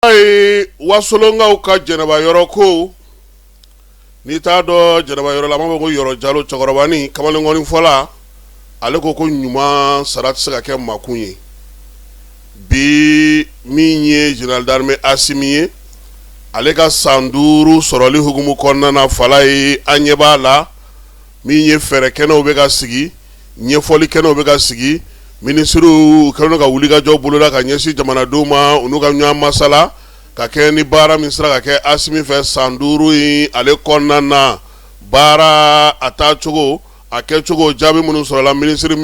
Ye wasolonkaw ka jɛnɛba yɔrɔ ko n'i t'a dɔn jɛnɛba yɔrɔ la, an b'a fɔ ko yɔrɔ jalo cɛkɔrɔbanin kamalenkɔni fɔla, ale ko ko ɲuman sara tɛ se ka kɛ makun ye. Bi min ye général d'armée Asimi ye, ale ka san 5 sɔrɔli hukumu kɔnɔna na, fala ye, an ɲɛ b'a la, min ye fɛɛrɛ kɛnɛw bɛ ka sigi, ɲɛfɔli kɛnɛw bɛ ka sigi, minisiriw kɛlen ka wulikajɔ boloda ka ɲɛsin jamanadenw ma, u n'u ka ɲɔgɔn masala ka kɛ ni baara min sera ka kɛ Asimi fɛ san 5 in ale kɔnɔna na, baara a taacogo, a kɛcogo, jaabi minnu sɔrɔla minisiri,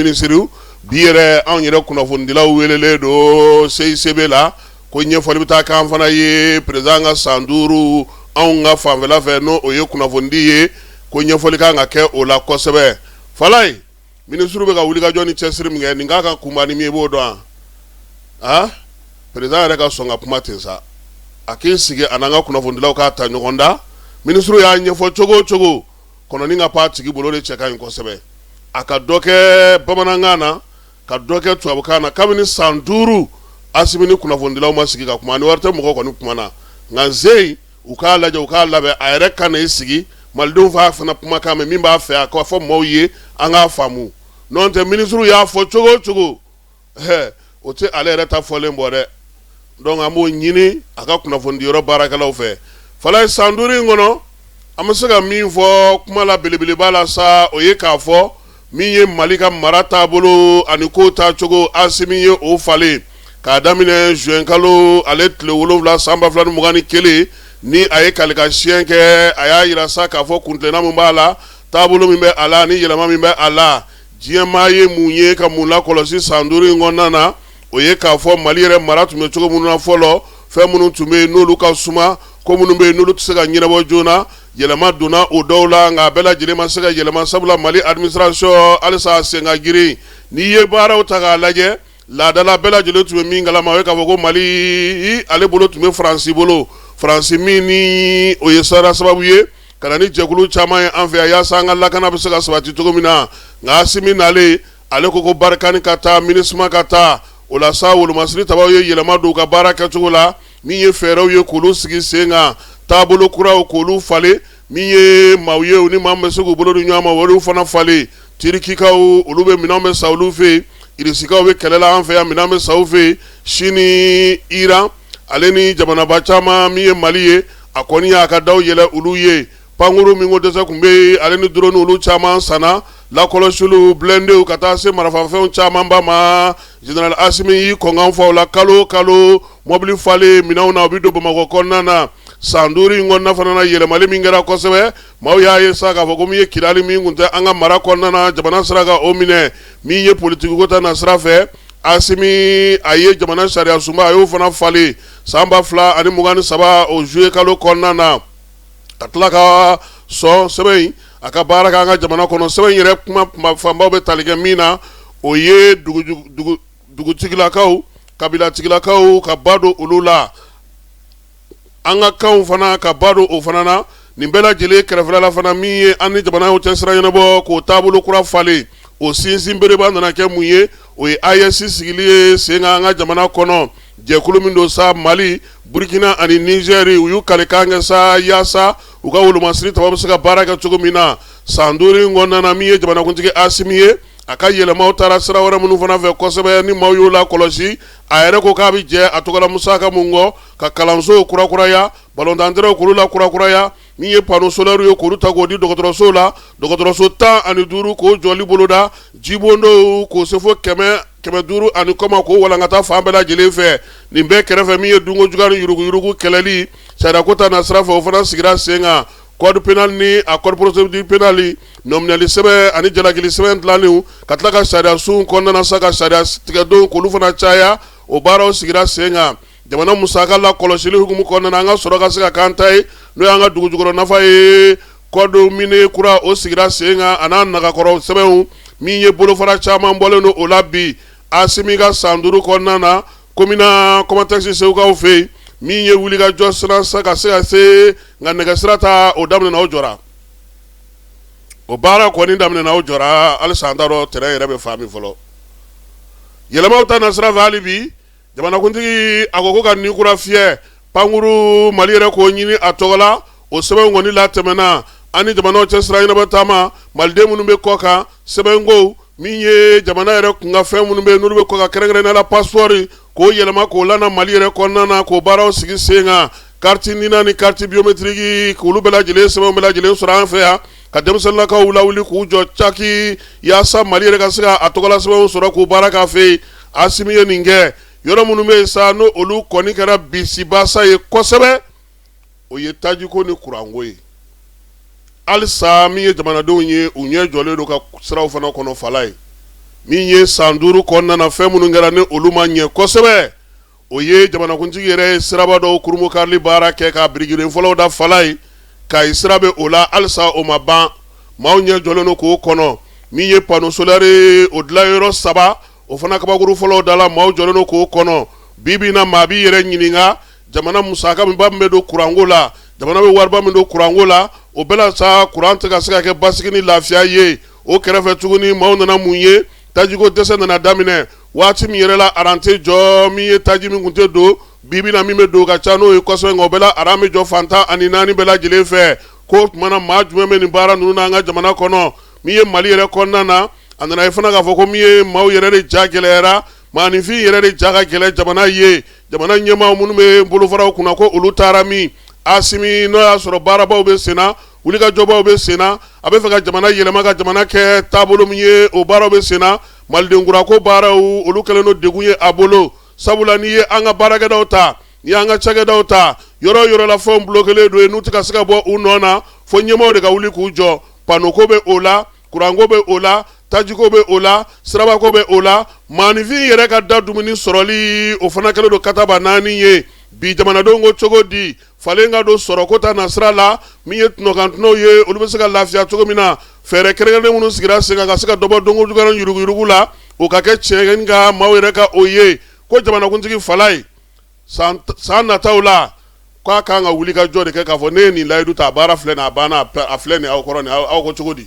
bi yɛrɛ anw yɛrɛ kunnafonidilaw welelen don CICB la ko ɲɛfɔli bɛ taa k'an fana ye président ka san 5 anw ka fanfɛla fɛ, n'o o ye kunnafonidi ye, ko ɲɛfɔli kan ka kɛ o la kosɛbɛ. Falaye, minisiriw bɛ ka wulikajɔ ni cɛsiri min kɛ nin k'a ka kunba ni min ye, i b'o dɔn wa? Président yɛrɛ ka sɔn ka kuma ten sa, a k'i sigi a n'an ka kunnafonidilaw k'a ta ɲɔgɔn da. Minisiriw y'a ɲɛfɔ cogo o cogo, kɔnɔni ka pan a tigi bolo de cɛ ka ɲi kosɛbɛ. A ka dɔ kɛ bamanankan na, ka dɔ kɛ tubabukan na. Kabini san 5, Asimi ni kunnafonidilaw ma sigi ka kuma, ni wari tɛ mɔgɔ kɔni kuma na, nka ze u k'a lajɛ, u k'a labɛn, a yɛrɛ ka na i sigi malidenw f'a fana kumakan mɛn, min b'a fɛ a ka fɔ maaw ye, an k'a faamu. N'o tɛ, minisiriw y'a fɔ cogo o cogo, o tɛ ale yɛrɛ ta fɔlen bɔ dɛ. Donc an b'o ɲini a ka kunnafonidiyɔrɔ baarakɛlaw fɛ. Falaye, san 5 in kɔnɔ, an bɛ se ka min fɔ kuma la belebeleba la sa, o ye k'a fɔ min ye Mali ka mara taabolo ani ko taacogo, Asimi ye o falen k'a daminɛ juin kalo ale tile 7 san 2021, ni a ye kalika siɲɛ kɛ. A y'a jira sa k'a fɔ kuntilenna min b'a la, taabolo min bɛ a la ni yɛlɛma min bɛ a la, diɲɛmaa ye mun ye ka mun lakɔlɔsi san 5 in kɔnɔna na, o ye k'a fɔ Mali yɛrɛ mara tun bɛ cogo minnu na fɔlɔ, fɛn minnu tun bɛ yen n'olu ka suma, ko minnu bɛ yen n'olu tɛ se ka ɲɛnabɔ joona, yɛlɛma donna o dɔw la, nka a bɛɛ lajɛlen ma se ka yɛlɛma, sabula Mali administration halisa a sen ka girin. N'i ye baaraw ta k'a lajɛ, laadala bɛɛ lajɛlen tun bɛ min kalama, o ye k'a fɔ ko Mali ale bolo tun bɛ Faransi bolo, Faransi min ni o ye sara sababu ye ka na ni jɛkulu caman ye an fɛ yan yaasa an ka lakana bɛ se ka sabati cogo min na. Nka Asimi nalen, ale ko ko Barkhane ka taa, MINUSMA ka taa. O la sa, wolomasiri tabaw ye yɛlɛma don u ka baara kɛcogo la, min ye fɛɛrɛw ye k'olu sigi sen kan, taabolo kuraw k'olu falen, min ye maaw ye u ni maa bɛ se k'u bolo di ɲɔgɔn ma, olu fana falen. Tirikikaw, olu bɛ minɛn bɛ san olu fɛ yen, Irisikaw bɛ kɛlɛ la an fɛ yan, minɛn bɛ san u fɛ yen, Sini, Iran, ale ni jamanaba caman. Min ye Mali ye, a kɔni y'a ka daw yɛlɛ olu ye. Pankuru min ko dɛsɛ tun bɛ yen, ale ni drone, olu caman sanna, lakɔlɔsiliw, blindéw, ka taa se marafafɛnw camanba ma. Général Asimi y'i kɔnkan fɔ o la. Kalo kalo, mɔbili falen minɛnw na, u bɛ don Bamakɔ kɔnɔna na. San 5 in kɔnɔna fana na, yɛlɛmali min kɛra kosɛbɛ, maaw y'a ye sa k'a fɔ ko min ye Kidali min tun tɛ an ka mara kɔnɔna na, jamana sera ka o minɛ. Min ye politikiko ta na sira fɛ, Asimi a ye jamana sariya sunba, a y'o fana falen san 2023, o juillet kalo kɔnɔna na, ka tila ka sɔn sɛbɛn in a ka baara kɛ an ka jamana kɔnɔ. Sɛbɛn in yɛrɛ kuma fanbaw bɛ tali kɛ min na, o ye dugutigilakaw, kabilatigilakaw ka ba don olu la, an ka kanw fana ka ba don o fana na. Nin bɛɛ lajɛlen kɛrɛfɛla la fana, min ye an ni jamanaw cɛ sira ɲɛnabɔ k'o taabolo kura falen, o sinsin bereba nana kɛ mun ye? O ye AES sigili ye sen kan an ka jamana kɔnɔ. Jɛkulu min don sa, Mali, Burukina ani Nizɛri, u y'u kalikan kɛ sa yaasa u ka wolomasiri taba bɛ se ka baara kɛ cogo min na. San 5 in kɔnɔna na, min ye jamanakuntigi Asimi ye, a ka yɛlɛmaw taara sira wɛrɛ minnu fana fɛ kosɛbɛ, ni maaw y'o lakɔlɔsi, a yɛrɛ ko k'a bɛ jɛ a tɔgɔla musaka mun kɔ, ka kalansow kurakuraya, balontanterɛnw k'olu lakurakuraya, min ye panneau solaire ye k'olu ta k'o di dɔgɔtɔrɔso la, dɔgɔtɔrɔso 15 k'o jɔli boloda, jibondow k'o se fo 500 ani kɔma k'o walankata fan bɛɛ lajɛlen fɛ. Nin bɛɛ kɛrɛfɛ, min ye dunko juguya ni yuruguyurugu kɛlɛli sariyako ta na sira fɛ, o fana sigira sen kan. Code pénal ni a code procédure pénale, nɔminɛli sɛbɛn ani jalakili sɛbɛn dilanlenw, ka tila ka sariya sun kɔnɔna sa ka sariya tigɛdon k'olu fana caya, o baaraw sigira sen kan. Jamana musaka lakɔlɔsili hukumu kɔnɔna na, an ka sɔrɔ ka se ka k'an ta ye, n'o y'an ka dugu jukɔrɔ nafa ye, code minier kura, o sigira sen kan, a n'a nagakɔrɔ sɛbɛnw. Min ye bolofara caman bɔlen don o la bi Asimi ka san 5 kɔnɔna na, komina Kɔmatɛkisi Segukaw fɛ yen, min ye wulikajɔ sira sa ka se ka se nka nɛgɛsira ta, o daminɛna, o jɔra. O baara kɔni daminɛna, o jɔra. Halisa an t'a dɔn tɛrɛn yɛrɛ bɛ fan min fɔlɔ. Yɛlɛmaw ta na sira fɛ hali bi, jamanakuntigi a ko ko ka ni kura fiyɛ. Pankuru Mali yɛrɛ k'o ɲini a tɔgɔ la, o sɛbɛn kɔni latɛmɛna. An ni jamanaw cɛ sira ɲɛnabɔ taama, maliden minnu bɛ kɔ kan, sɛbɛnko min ye jamana yɛrɛ kunkan fɛn minnu bɛ yen n'olu bɛ kɔ kan, kɛrɛnkɛrɛnnenya la passeport, k'o yɛlɛma k'o lana Mali yɛrɛ kɔnɔna na, k'o baaraw sigi sen kan, carte NINA ni carte biométrique, k'olu bɛɛ lajɛlen sɛbɛnw bɛɛ lajɛlen sɔrɔ an fɛ yan, ka denmisɛnninlakaw lawuli k'u jɔ caki yaasa Mali yɛrɛ ka se ka a tɔgɔla sɛbɛnw sɔrɔ k'u baara k'a fɛ yen. Asimi ye nin kɛ. Yɔrɔ minnu bɛ yen sa, n'o olu kɔni kɛra bisibasa ye kosɛbɛ, o ye tajiko ni kuranko ye. Halisa min ye jamanadenw ye, u ɲɛ jɔlen don ka siraw fana kɔnɔ. Falaye, min ye san 5 kɔnɔna na fɛn minnu kɛra ni olu ma ɲɛ kosɛbɛ, o ye jamanakuntigi yɛrɛ ye siraba dɔw kurunbonkarili baara kɛ ka birikiden fɔlɔw da. Falaye, Kayi sira bɛ o la, halisa o ma ban, maaw ɲɛ jɔlen don k'o kɔnɔ. Min ye panneau solaire o dilan yɔrɔ saba, o fana kabakuru fɔlɔw dala, maaw jɔlen don k'o kɔnɔ. Bi bi in na, maa b'i yɛrɛ ɲininka jamana musaka min ba min bɛ don kuranko la, jamana bɛ wariba min don kuranko la, o bɛɛ la sa kuran tɛ ka se ka kɛ basigi ni lafiya ye. O kɛrɛfɛ tuguni, maaw nana mun ye? Tajiko dɛsɛ nana daminɛ waati min yɛrɛ la, aran tɛ jɔ. Min ye taji min tun tɛ don, bi bi in na min bɛ don ka ca n'o ye kosɛbɛ, nka o bɛɛ la aran bɛ jɔ fan 14 bɛɛ lajɛlen fɛ. Ko tuma na maa jumɛn bɛ nin baara ninnu na an ka jamana kɔnɔ? Min ye Mali yɛrɛ kɔnɔna na, a nana ye fana k'a fɔ ko min ye maaw yɛrɛ de ja gɛlɛyara, maaninfin yɛrɛ de ja ka gɛlɛn jamana ye. Jamana ɲɛmaa minnu bɛ bolofaraw kunna, ko olu taara min? Asimi, n'o y'a sɔrɔ baarabaw bɛ senna, wulikajɔbaw bɛ senna, a bɛ fɛ ka jamana yɛlɛma ka jamana kɛ taabolo min ye, o baaraw bɛ senna. Maliden kura ko baaraw, olu kɛlen don degun ye a bolo, sabula n'i ye an ka baarakɛdaw ta, n'i y'an ka cakɛdaw ta, yɔrɔ yɔrɔ la fɛnw bulokelen don yen, n'u tɛ ka se ka bɔ u nɔ na, fo ɲɛmaaw de ka wuli k'u jɔ. Panneau ko bɛ o la, kuranko bɛ o la, tajiko bɛ o la, sirabako bɛ o la. Maaninfin yɛrɛ ka da dumuni sɔrɔli, o fana kɛlen don kataba naani ye bi. Jamanadenw ko cogo di falen ka don sɔrɔko ta nasira la? Min ye tɔnɔkantɔnɔw ye, olu bɛ se ka lafiya cogo min na, fɛɛrɛ kɛrɛnkɛrɛnnen minnu sigira sen kan ka se ka dɔ bɔ dunko juguya yuruguyurugu la, o ka kɛ tiɲɛ ka maaw yɛrɛ ka o ye ko jamanakuntigi Falaye, san nataw la, k'a kan ka wuli ka jɔ de kɛ k'a fɔ ne ye nin layidu ta, a baara filɛ nin, a banna, a filɛ nin aw kɔrɔ nin. Aw ko cogo di?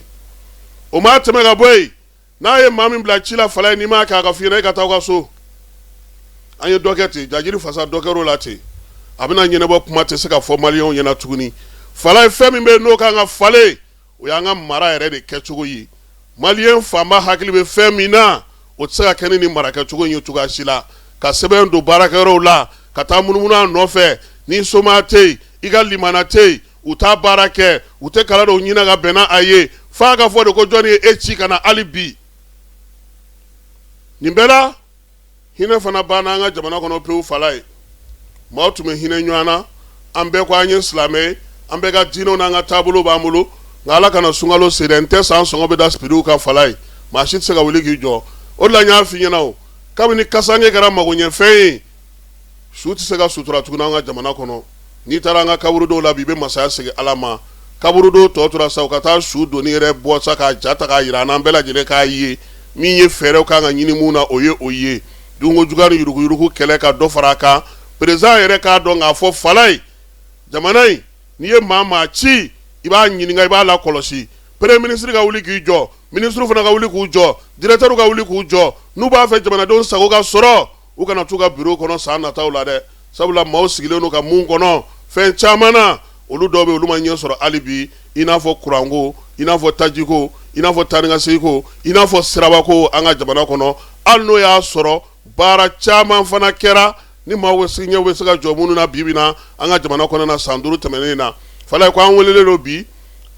O maa tɛmɛ ka bɔ yen, n'a ye maa min bila ci la, Falaye, n'i m'a kɛ, a ka f'i ɲɛna e ka taa aw ka so. An ye dɔ kɛ ten, jajiri fasa dɔ kɛr'o la ten, a bɛna ɲɛnabɔ, kuma tɛ se ka fɔ maliyɛnw ɲɛna tuguni. Falaye, fɛn min bɛ yen n'o kan ka falen, o y'an ka mara yɛrɛ de kɛcogo ye. Maliyɛn fanba hakili bɛ fɛn min na, o tɛ se ka kɛ ni nin mara kɛcogo in ye cogoya si la. Ka sɛbɛn don baarakɛyɔrɔw la, ka taa munumunu a nɔfɛ, ni soma tɛ yen, i ka limana tɛ yen, u t'a baara kɛ, u tɛ kala dɔw ɲini ka bɛn n'a ye, f'a ka fɔ de ko jɔnni ye e ci ka na hali bi. Nin bɛɛ la, hinɛ fana banna an ka jamana kɔnɔ pewu. Falaye, maaw tun bɛ hinɛ ɲɔgɔn na. An bɛɛ ko an ye silamɛ ye, an bɛɛ ka diinɛw n'an ka taabolo b'an bolo, nka Ala kana sunkalo se dɛ, n tɛ san sɔngɔ bɛ da prixw kan. Falaye, maa si tɛ se ka wuli k'i jɔ. O de la n y'a f'i ɲɛna o, kabini kasange kɛra magoɲɛfɛn ye, su tɛ se ka sutura tuguni an ka jamana kɔnɔ. N'i taara an ka kaburudow la bi, i bɛ masaya segin Ala ma. Kaburudo tɔ tora sa, u ka taa su doni yɛrɛ bɔ sa k'a ja ta k'a jira an na, an bɛɛ lajɛlen k'a ye. Min ye fɛɛrɛw kan ka ɲini mun na, o ye o ye dunko juguya ni yuruguyurugu kɛlɛ ka dɔ fara a kan. Président yɛrɛ k'a dɔn k'a fɔ, Falaye, jamana in, n'i ye maa maa ci, i b'a ɲininka, i b'a lakɔlɔsi. Premier ministre ka wuli k'i jɔ, ministre fana ka wuli k'u jɔ, directeur ka wuli k'u jɔ. N'u b'a fɛ jamanadenw sago ka sɔrɔ, u kana t'u ka bureau kɔnɔ san nataw la dɛ, sabula maaw sigilen don ka mun kɔnɔ fɛn caman na, olu dɔw bɛ olu ma ɲɛ sɔrɔ hali bi, i n'a fɔ kuranko, i n'a fɔ tajiko, i n'a fɔ taanikasegin, i n'a fɔ sirabako an ka jamana kɔnɔ. Hali n'o y'a sɔrɔ baara caman fana kɛra ni maaw ɲɛ bɛ se ka jɔ minnu na bi bi na an ka jamana kɔnɔ na san 5 tɛmɛnen na. Falaye ko an welelen don bi,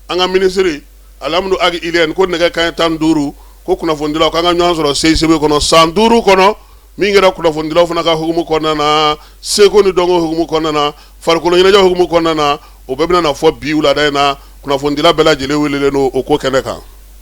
an ka minisiri Alihamudu Agi Iliyɛni ko nɛgɛ kanɲɛ 15, ko kunnafonidilaw k'an ka ɲɔgɔn sɔrɔ CICB kɔnɔ. San 5 kɔnɔ, min kɛra kunnafonidilaw fana ka hukumu kɔnɔna na, seko ni dɔnko hukumu kɔnɔna na, farikolo ɲɛnajɛ hukumu kɔnɔna na, o bɛɛ bɛna na fɔ bi wulada in na. Kunnafonidila bɛɛ lajɛlen welelen don o ko kɛnɛ kan.